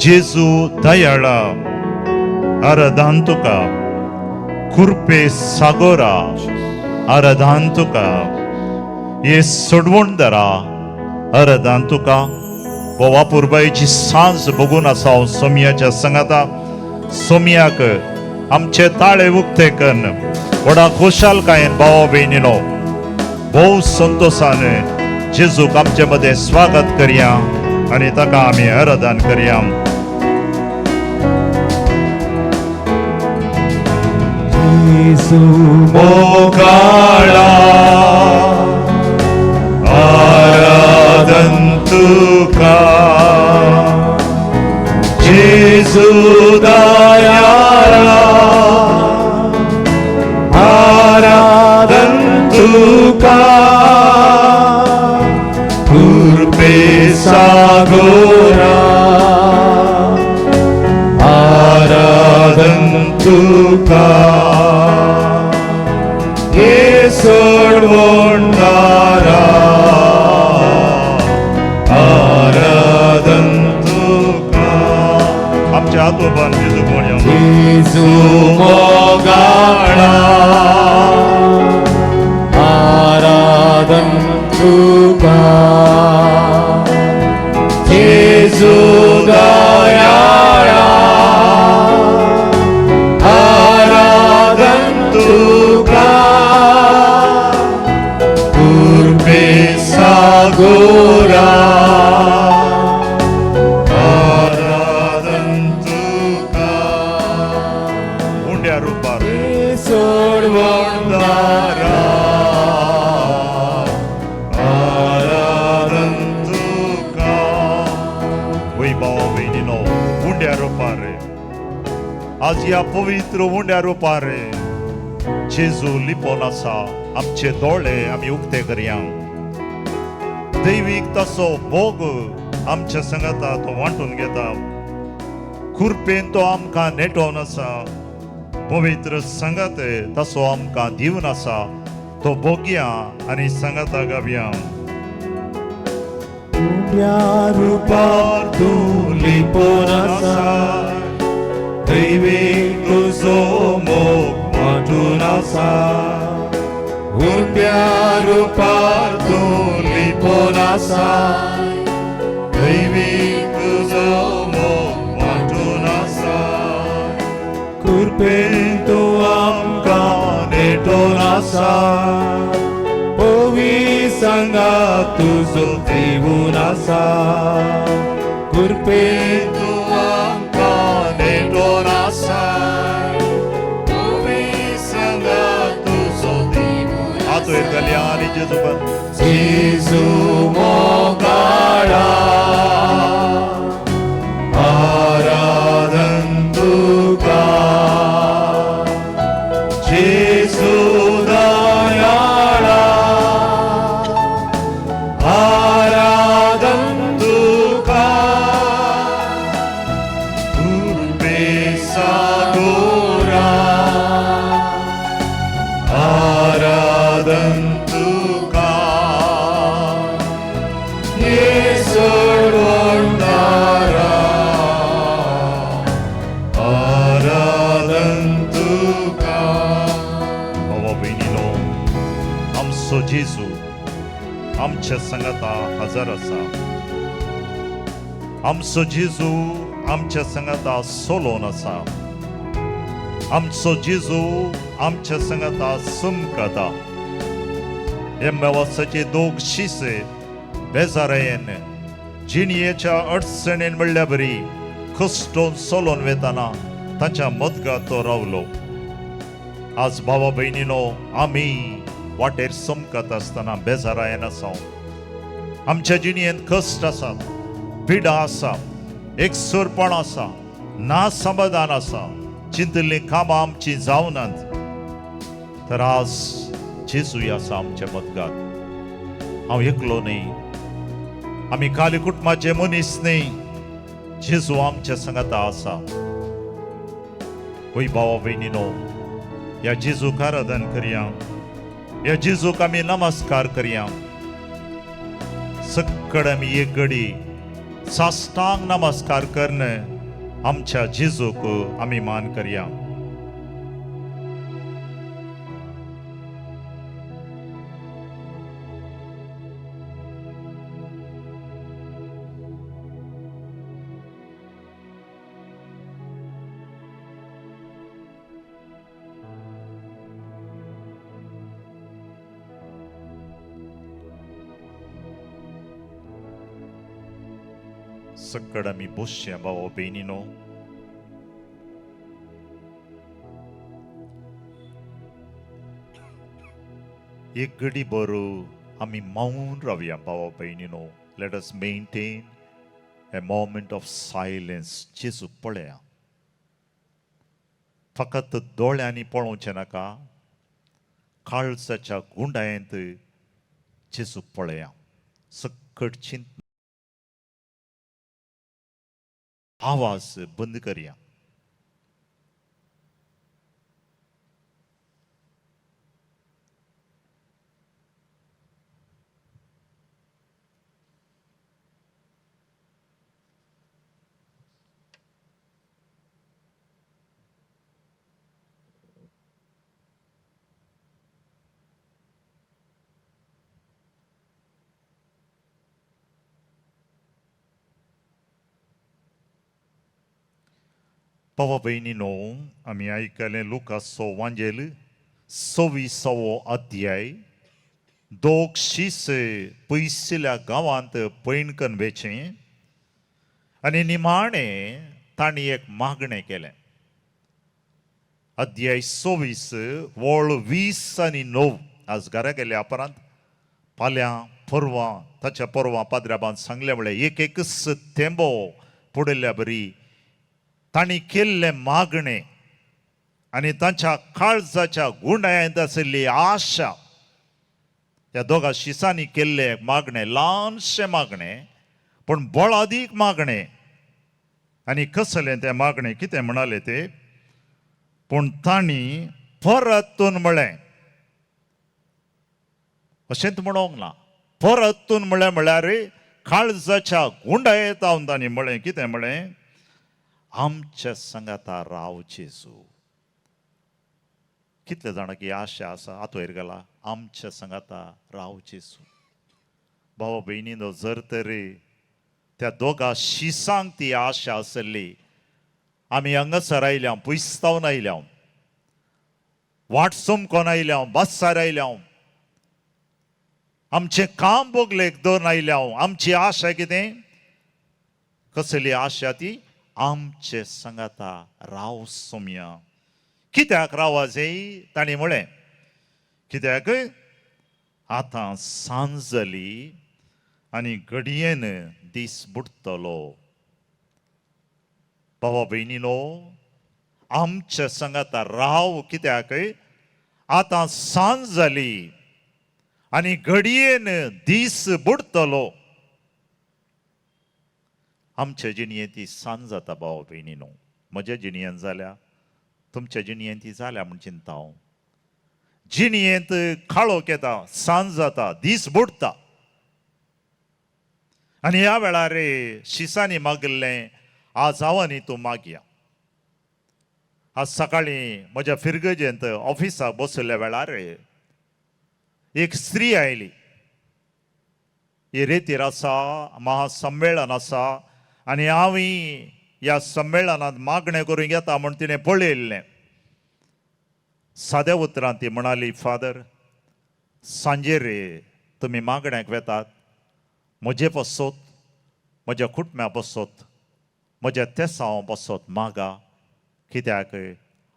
जेजू दयाळा आराधन तुका, कुरपे सागोरा आराधन तुका, हे सोडवणदारा आराधन तुका. बोवा पुरबायेची सांज बघून आसा हांव सोमयाच्या संगाता. सोमयाक आमचे ताळे उक्ते कन्न व्हडा खुशालकायेन भावा भयणीनो भोव संतोशान जेजूक आमचे मदें स्वागत करया आनी ताका आमी आराधन करया. जेजू मोगाळा आराधन तुका, जेजू दयाळा आराधन तुका, कृपे सागोरा आराधन तुका, हे सोडवणदारा आराधन तुका. आमच्या हातोबान जेजू म्हणया. जेजू मोगाळा आराधन तुका, जेजू दयाळा आराधन तुका, कृपे सागोरा आराधन तुका. उंड्या रुपार सोडवणदारा आराधन तुका. वय भावा भयणीनो, उंड्या रुपार आज ह्या पवित्र उंड्या रुपार जेजू लिपोन आसा. आमचे दोळे आमी उक्ते करया. दैवीक तसो भोग आमच्या संगाता तो वांटून घेता. कुरपेन तो आमकां नेटोवन आसा. पवित्र संगात तसो आमकां दिवन आसा. तो भोगया आनी संगाता गावया. उंड्या रुपार तूं लिपोन आसा, दैवीक तुजो मोग वांटून आसा. उंड्या रुपार तूं लिपोन आसा, दैवीक तुजो मोग वांटून आसा. कुरपेन तूं आमकां नेटोन आसा, पवी संगात तुजो दिवन आसा. कुरपेन तूं आमकां नेटोन आसा, तुमी संगात तुजो हात वयर घालया आनी जेजू जेजू मोगाळा आराधन तुका, जेजू दयाळा आराधन तुका, कृपे सागोरा आराधन तुका, हे सोडवणदारा आराधन तुका. बाबा भयणीनो, आमचो जेजू आमच्या संगाता हजर आसा. आमचो जेजू आमच्या संगाता सोलोन आसा. आमचो जेजू आमच्या संगाता चमकता. एम्मेवासाचे दोग शिसे बेजारायेन जिणयेच्या अडचणेन म्हणल्या बरी कश्टोन सोलोन वेताना ताच्या मदगात तो रावलो. आज भावा भयणीनो, आमी वाटेर चमकत आसतना बेजारायेन आसा. आमच्या जिणयेंत कश्ट आसा, पिडा आसा, एकसुरपण आसा, ना समाधान आसा, चिंतिल्लीं कामां आमचीं जावनात. तर आज जेजूय आसा आमच्या मदगात. हांव एकलो न्ही, आमी काली कुटुंबाचे मनीस न्ही, जेजू आमच्या संगाता आसा. वय भावा भयणीनो, ह्या जेजूक आराधन करया. ह्या जेजूक आमी नमस्कार करया. सक्कड आमी एक घडी साष्टांग नमस्कार कर्ण आमच्या जेजूक आमी मान करया. सकड आमी बसचें भाव भयणीनो. एक घडी बरो आमी मौन रावया भावा भयणीनो. Let us maintain a moment of silence. जेजूक पळया, फकत दोळ्यांनी पळोवचें नाका, काळजाच्या गुंडायेंत जेजूक पळया. सकट चिंत आवाज बंद करया. भावा भयणीनो, आमी आयकलें लुकासो वांजेल 26वो अध्याय. दोग शीस पयसिल्या गांवांत पयणकन वेचें आनी निमाणें तांणी एक मागणें केलें. अध्याय 26 वळ 20 आनी 9. आज घरा गेल्या उपरांत फाल्यां परवां ताच्या परवां पाद्राबान सांगलें म्हळें एक एकच थेंबो पडिल्ल्या बरी तांणी केल्लें मागणें आनी तांच्या काळजाच्या गुंडायेंत आशिल्ली आशा. त्या दोगा शिसांनी केल्लें मागणें ल्हानशें मागणें पूण बळादीक मागणें. आनी कसलें तें मागणें, कितें म्हणाले ते, पूण तांणी परतून म्हळें. अशेंच म्हणूंक ना, परतून म्हळें म्हळ्यार काळजाच्या गुंडायेंत हांव तांणी म्हळें. कितें म्हळें? आमच्या सांगाता राव जेजू. कितले जाणां की आशा आसा आतोयर गेला आमच्या सांगाता राव जेजू. भावा भयणीनो, जर तरी त्या दोगा शिसांक ती आशा आसली, आमी हांगासर आयल्या, पयसतावन आयल्या, वाट चमकोन आयल्या, बस्सार आयल्या, आमचें काम बोगलेक दवरून आयल्या, आमची आशा कितें, कसली आशा ती? आमचे सांगाता राव सोम्या. कित्याक रावा जाय तांणी म्हळें, कित्याक आतां सांज जाली आनी घडयेन दीस बुडटलो. भावा भयणीनो, आमच्या सांगाता राव कित्याक आतां सांज जाली आनी घडयेन दीस बुडटलो. आमच्या जिणयेंत ती सांज जाता भावा भयणीनो. म्हज्या जिणयेंत जाल्या, तुमच्या जिणयेंत ती जाल्या म्हूण चिंता हांव. जिणयेंत काळोख येता, सांज जाता, दीस बुडटा. आनी ह्या वेळार शिसांनी मागिल्लें आज हांव आनी तूं मागया. आज सकाळीं म्हज्या फिरगजेंत ऑफिसाक बशिल्ल्या वेळार एक स्त्री आयली. ही रेतीर आसा, महासम्मेळन आसा आनी हांव ह्या संमेळनांत मागणें करूंक येता म्हूण तिणें पळयल्लें. साद्या उतरान ती म्हणाली, फादर सांजेर तुमी मागण्याक वेतात, म्हजे पासत, म्हज्या कुटुंबा पासत, म्हज्या तेसांव पासत मागा, कित्याक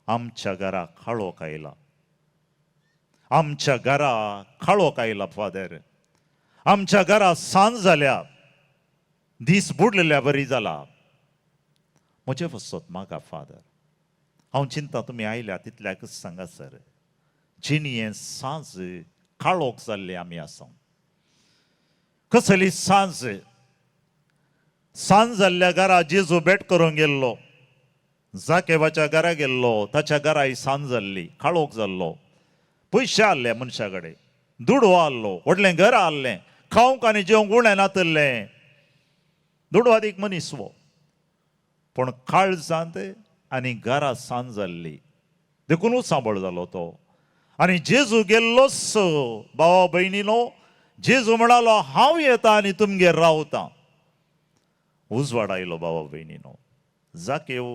आमच्या घरा काळोख आयला, आमच्या घरा काळोख आयला फादर, आमच्या घरा सांज जाल्या, दीस बुडलेल्या बरी जाला, म्हजे पासत मागा फादर. हांव चिंता तुमी आयल्या तितल्याकच सांगा सर, जिणये सांज काळोख जाल्ले आमी आसा. कसली सांज? सांज जाल्ल्या घरा जेजू भेट करूंक गेल्लो, जाकेवाच्या घरा गेल्लो, ताच्या घराय सांज जाल्ली, काळोख जाल्लो, पयशे आहले मनशा कडेन, दुडू आहलो, व्हडलें घर आहलें, खावंक आनी जेवंक उणें नातल्लें, दुडवादीक मनीस हो. पूण काळजांत आनी घरा सांज जाल्ली, देखूनच सांबळ जालो तो. आनी जेजू गेल्लोच भावा भयणीनो, जेजू म्हणालो हांव येता आनी तुमगेर रावता. उजवाड आयलो भावा भयणीनो. जाकेव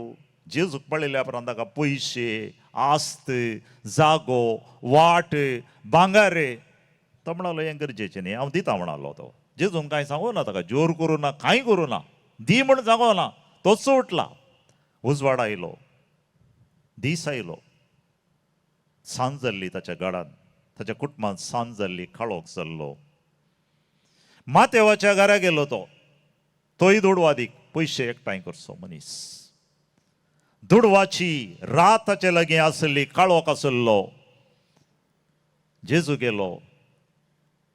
जेजूक पळयल्या उपरांत ताका पयशे, आस्त, जागो, वाट, भांगार, तो म्हणालो हें गरजेचें न्ही, हांव दिता म्हणालो तो. जेजून कांय सांगू ना ताका, जोर करूं ना, कांय करूं ना, दी म्हण सांगू ना, तोच उठला. उजवाड आयलो, दीस आयलो, सांज जाल्ली ताच्या गाडान, ताच्या कुटुंबांत सांज जाल्ली, काळोख जाल्लो. मातेवाच्या घरा गेलो तो, तोय दुडवादीक पयशे एकठांय करचो मनीस. दुडवाची रात ताचे लागीं आसली, काळोख आसलो. जेजू गेलो,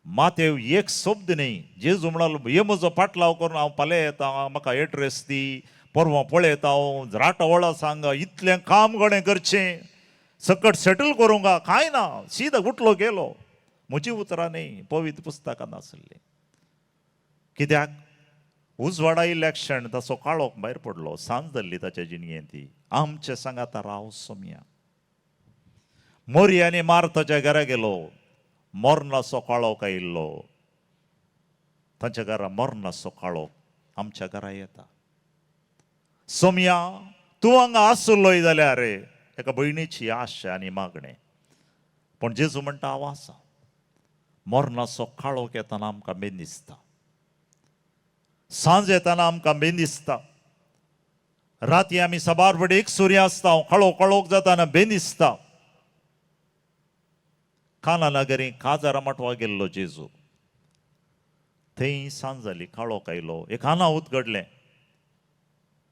मातेव एक शब्द न्ही. जेजू म्हणालो हे म्हजो पाटलाव करून हांव फाल्यां येता, म्हाका एड्रेस दी, परवां पळयता हांव, राटा वळा सांग, इतलें काम कोणें करचें, सकट सेटल करूंक कांय ना, सीधा उठलो गेलो. म्हजी उतरां न्ही, पवित्र पुस्तकांत आसली. कित्याक उजवाडा आयिल्ल्या क्षण ताचो काळोख भायर पडलो, सांज जाल्ली ताच्या जिणयेंत ती. आमचे सांगाता राव सोमया. मोरी आनी मार्ताच्या घरा गेलो, मरणाचो काळोख आयिल्लो तांच्या घरा, मरणाचो काळोख आमच्या घरा येता. सोमया तूं हांगा आसलोय जाल्यार एका भयणीची आशा आनी मागणें. पूण जेजू म्हणटा हांव आसा. मरणाचो काळोख येतना आमकां बेन दिसता, सांज येतना आमकां बेन दिसता, राती आमी साबार फुडें एक सूर्य आसता, काळोख काळोख जाताना बेन दिसता. काना नगरी काजारा माटवा गेल्लो जेजू, थंय सांज जाली, काळोख आयलो, एक अनाहूत घडलें.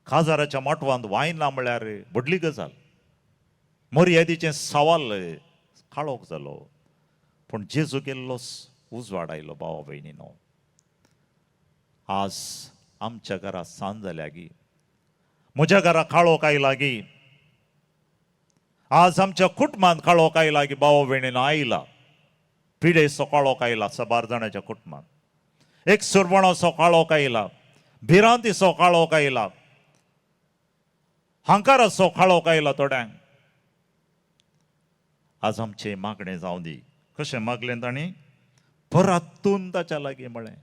काजाराच्या माटवांत वायन ना म्हळ्यार व्हडली गजाल, मर्यादीचें सवाल, काळोख जालो. पूण जेजू गेल्लोच उजवाड आयलो भावा भयणीनो. आज आमच्या घरा सांज जाल्या गी, म्हज्या घरा काळोख आयला गी, आज आमच्या कुटुंबांत काळोख आयला गी भावा भयणीनो, आयला पिडेचो काळोख आयला साबार जाणाच्या कुटुंबांत, एक सुरवणाचो काळोख आयला, भिरांतीचो काळोख आयला, हांकाराचो काळोख आयला थोड्यांक. आज आमचें मागणें जावं दी. कशें मागलें तांणी? परतून ताच्या लागीं म्हळें,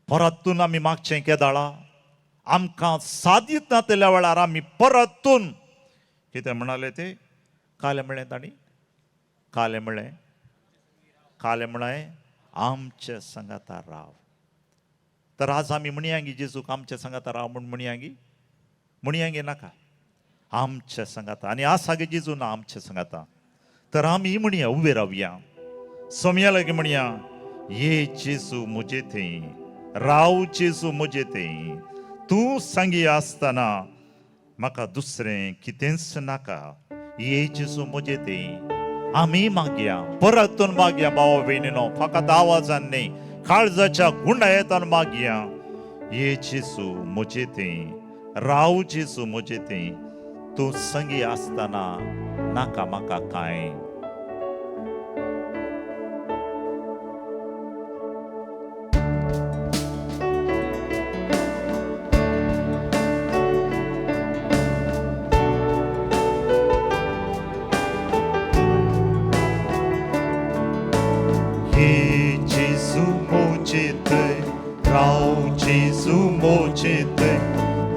परतून आमी मागचें केदाळा आमकां सादीत नातल्या वेळार आमी परतून कितें म्हणाले ते? कालें म्हळें तांणी, कालें म्हळें, कालें म्हळें आमचे सांगाता राव. तर आज आमी म्हणयांगी जेजूक आमचे सांगाता राव म्हूण म्हणयांगी? म्हणयांगी नाका, आमचे सांगाता. आनी आसा गे जेजू ना आमचे सांगाता, तर आमी म्हणया, उबे रावया, सोमया लागीं म्हणया, ये जेजू म्हजे थंय राव, जेजू म्हजे थंय, तूं सांगी आसतना म्हाका दुसरें कितेंच नाका, ये जेजू म्हजे थंय. आमी मागया, परतून मागया भावा भयणीनो, फकत आवाजान न्ही, काळजाच्या गुंडायेतान मागया, ये जेजू म्हजे थंय राव, जेजू म्हजे थंय, तूं संगी आसतना नाका म्हाका कांय. हे जेजू म्हजे थंय राव, जेजू म्हजे थंय,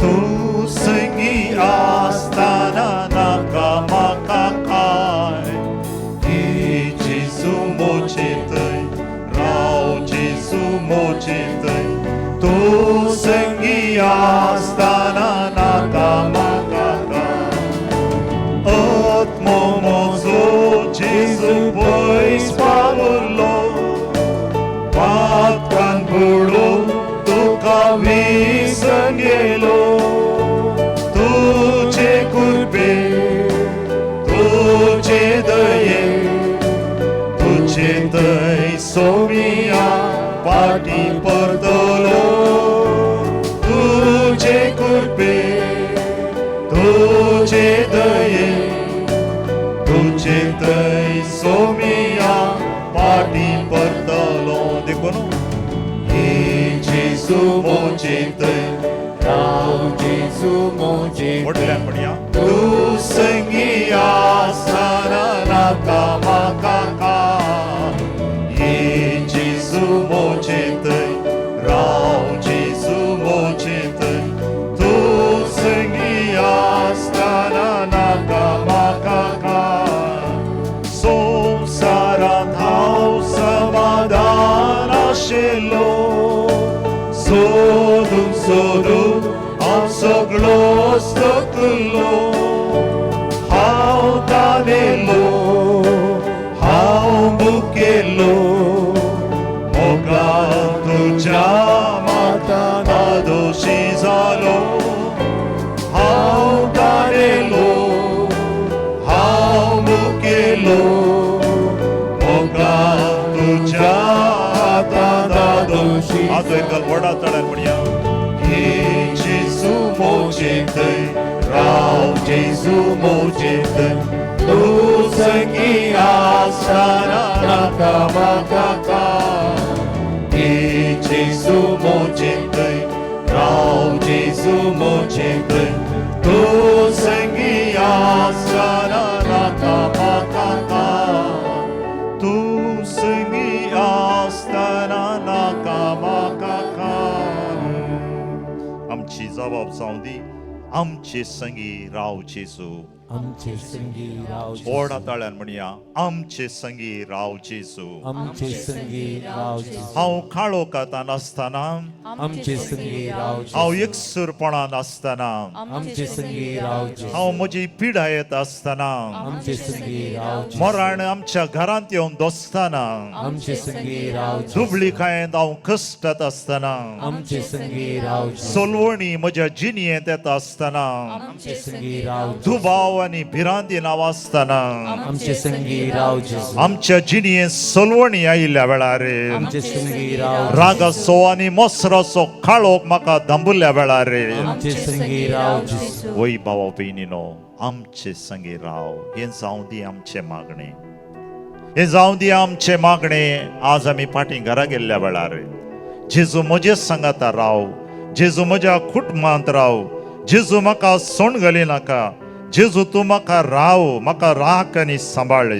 तूं संगी आसतना नाका म्हाका कांय. हे जेजू म्हजे थंय राव, जेजू म्हजे थंय, तूं संगी आसतना नाका म्हाका कांय. आत्मो म्हजो जेजू पयस पावलो, पातकान बुडोवन तुका विसरून गेलो. तुजे कृपे, तुजे दये, तुजे थंय सोमिया फाटीं परतलो. तुजे कृपे, तुजे दये, तुजे थंय सोमिया फाटीं परतलो. देखून हे जेजू म्हजे थंय राव, जेजू मोजे व्हडल्यान म्हणया. तूं संगी आसतना नाका म्हाका काय. ये जेजू मोजे थंय राव जेजू मोजे थंय तूं संगी आसतना नाका म्हाका काय. संवसारांत हांव समाधान आशिल्लो सोदून सोदून हांव सगळो थकलो. हांव तानेलो हांव भुकेलो मोगान तुज्या माता दोशी जालो. हांव तानेलो हांव भुकेलो मोगान तुज्या हातान दोशी. हात वयर घाल, व्हडा ताळ्यान म्हणया. ये जेजू मोजे थंय राव जेजू मोजे थंय तूं संगी आसतना नाका म्हाका काय. ये जेजू मोजे थंय राव जेजू मोजे थंय तूं संगी आसतना नाका म्हाका काय. तूं संगी आसतना नाका म्हाका काय. आमची जबाब जावं दी, आमचे संगी राव जेजू. आमचे संगी राव जेजू. व्हडा ताळ्यान म्हणया, आमचे संगी राव जेजू. आमचे संगी राव जेजू. हांव काळोखांत आसतना, आमचे संगी राव जेजू. हांव एकसूरपणान आसतना, आमचे संगी राव जेजू. हांव म्हजी पिडा येत आसतना, आमचे संगी राव जेजू. मरण आमच्या घरांत येवन दोसतना, आमचे संगी राव जेजू. दुबळीकायेंत हांव कश्टात आसतना, आमचे संगी राव जेजू. सोलवणी म्हज्या जिणयेंत येता आसतना, आमचे संगी राव जेजू. दुबाव आनी भिरांतीन हांव आसतना, आमचे संगी राव जेजू. आमच्या जिणयेंत सोलवणी आयिल्ल्या वेळार, आमचे संगी राव जेजू. रागाचो आनी मोसराचो काळोख म्हाका दांबुल्ल्या वेळार, आमचे संगी राव जेजू. वय भावा भयणीनो, आमचे संगी राव. हें जावं दी आमचें मागणें, हें जावं दी आमचें मागणें. आज आमी फाटीं घरा गेल्ल्या वेळार जेजू म्हजे सांगाता राव, जेजू म्हज्या कुटुंबांत राव, जेजू म्हाका सोण घाली नाका, जेजू तूं म्हाका राव, म्हाका राख आनी सांबाळ.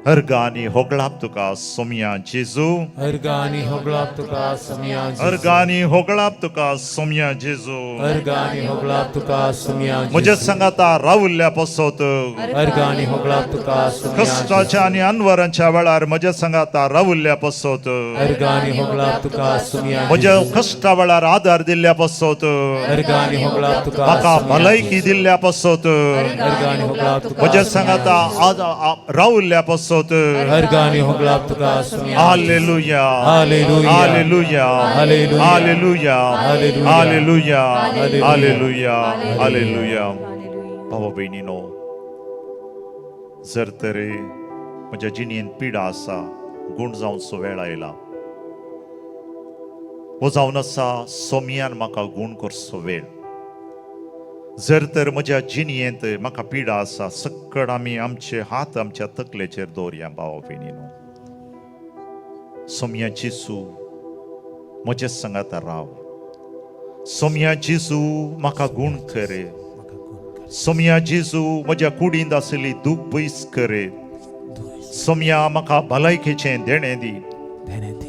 अर्गा आनी होगळाप तुका सोमया जेजू. अर्गा आनी होगळाप तुका सोमया जेजू. अर्गा आनी होगळाप तुका सोमया जेजू. अर्गा आनी होगळाप तुका सोमया जेजू. म्हज्या सांगाता रावल्ल्या पासत, अर्गा आनी होगळाप तुका सोमया जेजू. कश्टाच्या आनी अनवरांच्या वेळार म्हज्या सांगाता रावल्ल्या पासत, अर्गा आनी होगळाप तुका सोमया म्हज्या जेजू. कश्टा वेळार आदार दिल्ल्या पासत, अर्गा आनी होगळाप तुका म्हाका सोमया भलायकी जेजू. दिल्ल्या पासत, अर्गा आनी होगळाप तुका म्हज्या सोमया सांगाता जेजू. आज रावल्ल्या पासत. अर्गा आनी होगळाप तुका सोमया जेजू. Hallelujah, hallelujah. Hallelujah, hallelujah. Hallelujah, hallelujah. Hallelujah, hallelujah. Hallelujah, hallelujah. भावा भयणीनो, जर तर म्हज्या जिणेंत पिडा आसा, गूण जावचो वेळ आयला, हो जावन आसा सोमयान म्हाका गूण करचो वेळ. जर तर म्हज्या जिणयेंत म्हाका पिडा आसा, सक्कड आमी आमचे हात आमच्या तकलेचेर दवरया. भावा भयणीनो, सोमया जेजू म्हज्या सांगाता राव, सोमया जेजू म्हाका गूण करे, सोमया जेजू म्हज्या कुडींत आशिल्ली दूख पयस करे, सोमया म्हाका भलायकेचें देणें दी,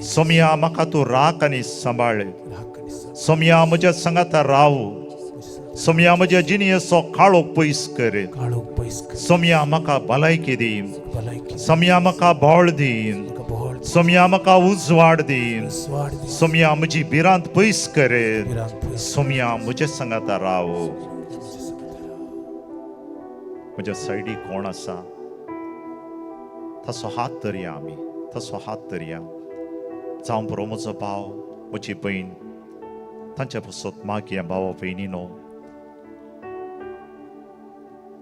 सोमया म्हाका तूं राख आनी सांबाळ, सोमया म्हज्या सांगाता राव, सोमया म्हज्या जिणयेचो काळोख पयस कर, सोमया म्हाका भलायकी दी, सोमया म्हाका बळ दी, सोमया म्हाका उजवाड दी, सोमया म्हजी भिरांत पयस कर, सोमया म्हज्या सांगाता राव. म्हज्या सायडीक कोण आसा तसो हात धरया आमी, तसो हात धरया. जावं पुरो म्हजो भाव, म्हजी भयण, तांच्या पासत मागया. भावा भयणीनो,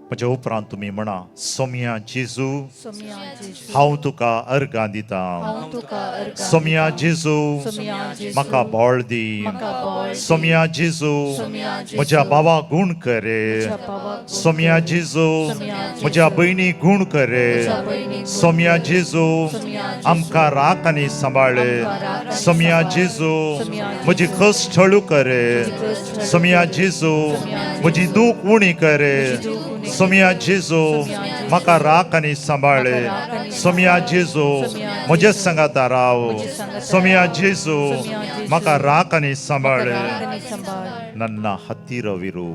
म्हज्या उपरांत तुमी म्हणा, सोमया जेजू, सोमया जेजू, हांव तुका अर्गां दितां. हांव तुका अर्गां सोमया दितां. जेजू, सोमया जेजू, म्हाका बळ दी. म्हाका बळ दी. सोमया जेजू, सोमया जेजू, म्हज्या भावा गूण करे. म्हज्या भावाक गुण सोमया कर. जेजू, सोमया जेजू, म्हज्या भयणी गूण करे. म्हज्या भयणीक गुण सोमया कर. जेजू, सोमया जेजू, आमकां राख आनी सांबाळे. आमकां राख आनी सोमया सांबाळ. जेजू, सोमया जेजू, म्हजी कश्ट हळू करे. म्हजी कश्ट हळू सोमया कर. जेजू, सोमया जेजू, म्हजी दूख उणी करे. म्हजी दूख उणी कर. सोमया जेजू, सोमया जेजू, म्हाका राख आनी सांबाळे. म्हाका राख आनी सोमया सांबाळ. जेजू, सोमया म्हजे जेजू, सांगाता राव. म्हजे सांगाता सोमया राव. जेजू, सोमया जेजू, म्हाका राख आनी म्हाका सांबाळे. राख आनी सांबाळ. ನನ್ನ ಹತ್ತಿರವಿರು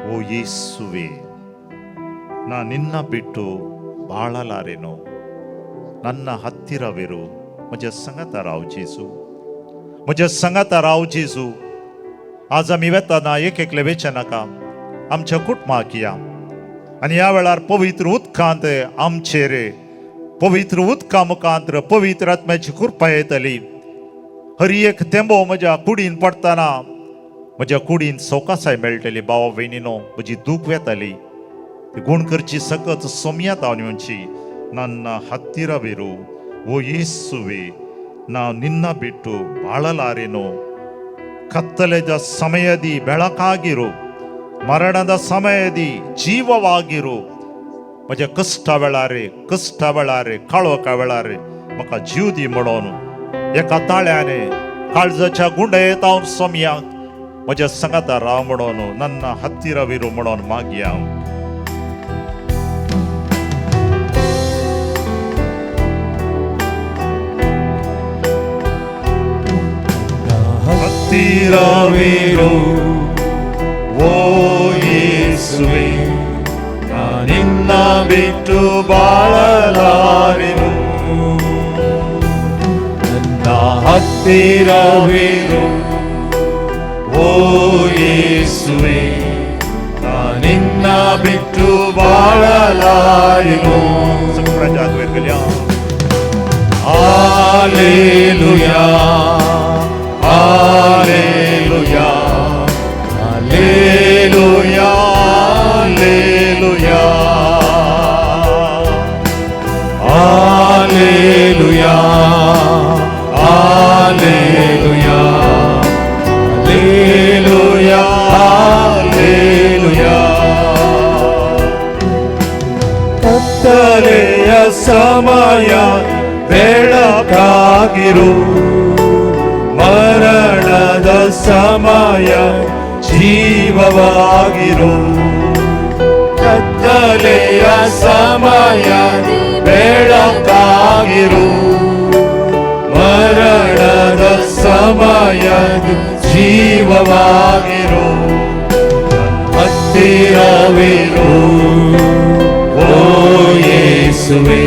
ಓ ಯೇಸುವೆ, ನಾ ನಿನ್ನ ಬಿಟ್ಟು ಬಾಳಲಾರೆನು. ನನ್ನ ಹತ್ತಿರವಿರು, म्हज्या संगाता राव जेजू, म्हज्या संगाता राव जेजू. आज आमी वेतना एक एकले वेचे नाका, आमच्या कुटुंबाक या आनी ह्या वेळार पवित्र उदकांत आमचेर, पवित्र उदका मुखांत पवित्र आत्म्याची कृपा येतली. हर एक तेंबो म्हज्या कुडीन पडटना म्हज्या कुडीन सवकासाय मेळटली. भावा भयणीनो, म्हजी दूख वेताली. ती गुण करची सकत सोमयात हांव येवची. ನನ್ನ ಹತ್ತಿರವಿರು ಓ ಯೇಸುವೆ, ನಾ ನಿನ್ನ ಬಿಟ್ಟು ಬಾಳಲಾರೆನು. ಕತ್ತಲೆದ ಸಮಯದಿ ಬೆಳಕಾಗಿರು, ಮರಣದ ಸಮಯದಿ ಜೀವವಾಗಿರು. म्हज्या कश्टा वेळार, कश्टा वेळार, काळोखा वेळार म्हाका जीव दी म्हणून एका ताळ्याने काळजाच्या गुंडयेत हांव सोमयाक म्हज्या सांगाता राव म्हणून, ನನ್ನ ಹತ್ತಿರವಿರು म्हणून मागया. ಹತ್ತಿರವಿರು ಓ ಯೇಸುವೆ, ನಾ ನಿನ್ನ ಬಿಟ್ಟು ಬಾಳಲಾರೆನು. ನನ್ನ ಹತ್ತಿರವಿರು ಓ ಯೇಸುವೆ, ನಾ ನಿನ್ನ ಬಿಟ್ಟು ಬಾಳಲಾರೆನು. Hallelujah, hallelujah, hallelujah, hallelujah, hallelujah, hallelujah, hallelujah. ಕತ್ತಲೆಯ ಸಮಯ ಬೆಳಕಾಗಿರು, ಮರಣದ ಸಮಯ ಜೀವವಾಗಿರು. ಕತ್ತಲೆಯ ಸಮಯ ಬೆಳಕಾಗಿರು, ಮರಣದ ಸಮಯ ಜೀವವಾಗಿರು. ಹತ್ತಿರವಿರು ಓ ಯೇಸುವೆ,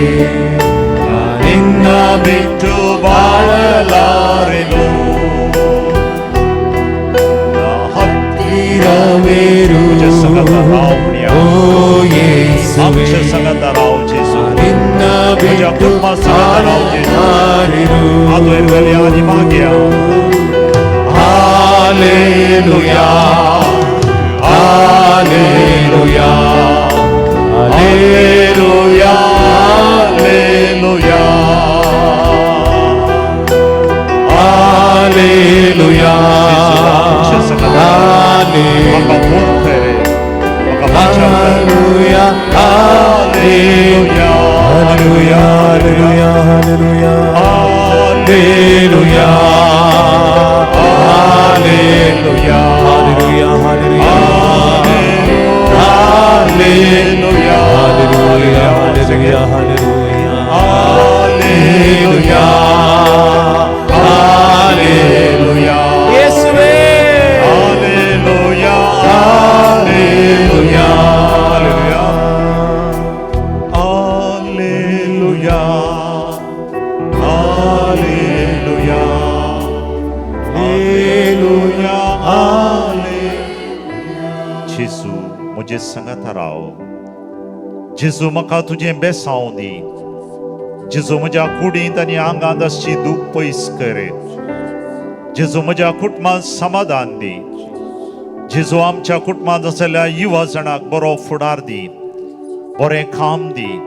ನಾ ನಿನ್ನ ಬಿಟ್ಟು ಬಾಳಲಾರೆನು. ಹತ್ತಿರವಿರು ಓ ಯೇಸುವೆ, आमच्या संगाता राव जेजू, ನಿನ್ನ म्हज्या ಬಿಟ್ಟು कुटुंबा संगाता राव जेजू. ಬಾಳಲಾರೆನು. आदोयर घालया आनी मागया. Hallelujah, hallelujah, hallelujah, hallelujah, hallelujah, आमच्या संगाता म्हाका गुण करे, म्हाका बचाव कर. Hallelujah, hallelujah, hallelujah, hallelujah, hallelujah, hallelujah, hallelujah, hallelujah, hallelujah, hallelujah, hallelujah, hallelujah, hallelujah, ಯೇಸುವೇ. Hallelujah, hallelujah, hallelujah, hallelujah, hallelujah, hallelujah. जेजू, म्हजे सांगाता राव. जेजू, म्हाका तुजें बेसांव दी. जेजू, म्हज्या कुडींत आनी आंगांत आसची दूख पयस कर. जेजू, म्हज्या कुटुंबांत समाधान दी. जेजू आमच्या कुटुंबांत आसलेल्या युवा जाणाक बरो फुडार दी, बरें काम दी.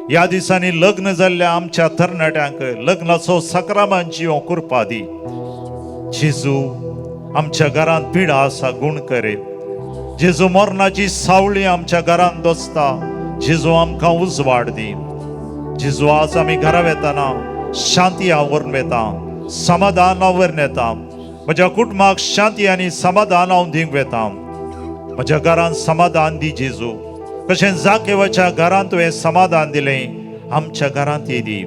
ह्या दिसांनी लग्न जाल्ल्या आमच्या तरणाट्यांक लग्नाचो सक्रामान जिवन कृपा दी. जेजू, आमच्या घरांत पिडा आसा, गूण करे. जेजू, मरणाची सावळी आमच्या घरांत दसता. जेजू, आमकां उजवाड दी. जेजू, आज आमी घरा वेताना शांती आवरून वेता, समाधान आवरून येता. म्हज्या कुटुंबाक शांती आनी समाधान हांव दिवंक वेता. म्हज्या घरांत समाधान दी जेजू. कशें जाकेवाच्या घरांत तुवें समाधान दिलें, आमच्या घरांत दी.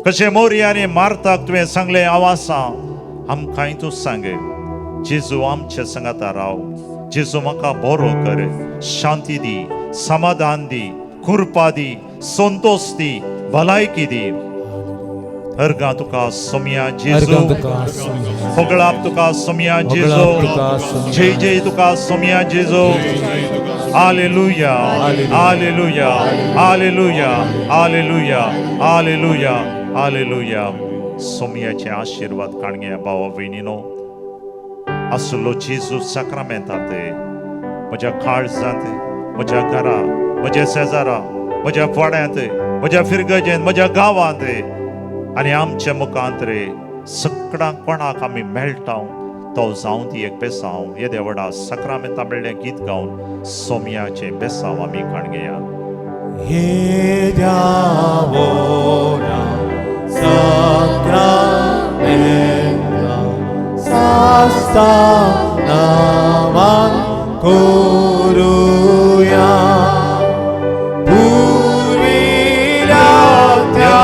कशें मोरी आनी मार्ताक तुवें सांगलें, हांव आसा, आमकांय तूं सांगे. जेजू, आमच्या सांगाता राव. जेजू, म्हाका बरो कर, शांती दी, समाधान दी, कृपा दी, संतोश दी, भलायकी दी. अर्गां तुका सोमया जेजू. अर्गां तुका सोमया. होगळाप तुका सोमया जेजू. होगळाप तुका सोमया. जय जय तुका सोमया जेजू. Hallelujah, hallelujah, hallelujah, hallelujah, hallelujah, hallelujah. सोमयाचे आशिर्वाद काणग्या भावा भयणीनो. आसलो जेजू साक्रामेंतात म्हज्या काळजांत, म्हज्या घरा, म्हज्या शेजारा, म्हज्या वाड्यांत, म्हज्या फिरगजेंत, म्हज्या गांवांत आनी आमच्या मुखांत रे सगळ्यांक कोणाक आमी मेळटा तो जावं ती एक बेसांव. येद्या व्हडा सक्रामेंता मेळ्ळें गीत गावन सोमयाचें बेसांव आमी काणगेया. हे द्यावोना साक्रामेंता सास्ता नामान करुया, पुर्विल्या त्या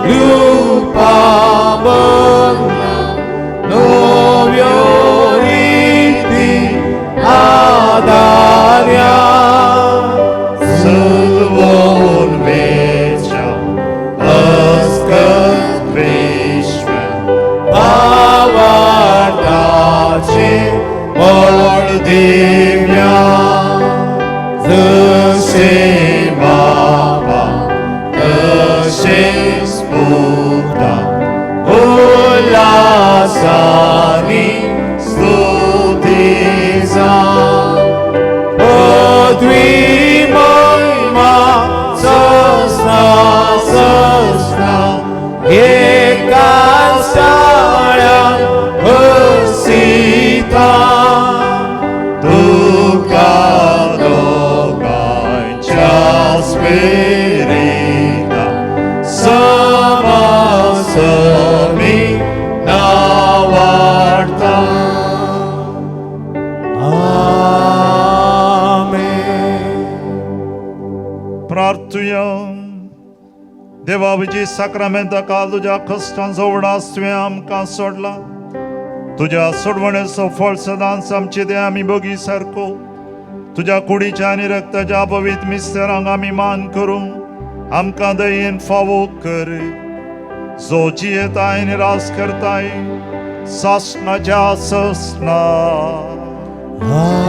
रुपाबंगला नव्यो रीती आदार्या. सलवोन वेच्या अस्कत विश्व भावार्थाचे बळ दिव्या, जसे बाबा तशेच पुता उल्हासानी स्तुतीचा, पदवी महिमा सस्ना सस्ना एका साळ्या हसीता. तुका दोगांच्या स्पिरिता समासमी नावाडता. आमेन. प्रार्थुया. देवा, विजी साक्रामेंता काल तुज्या कश्टांचो उडास तुवें आमकां सोडला. तुज्या सोडवणेचो फळ सदांच आमचे ते आमी बगी सारको तुज्या कुडीच्या आनी रक्ताच्या पवित्र मिस्तरांक आमी मान करूं आमकां दयेन फावो कर, जो जियेताय आनी रास करताय सासणाच्या ससना. आमेन.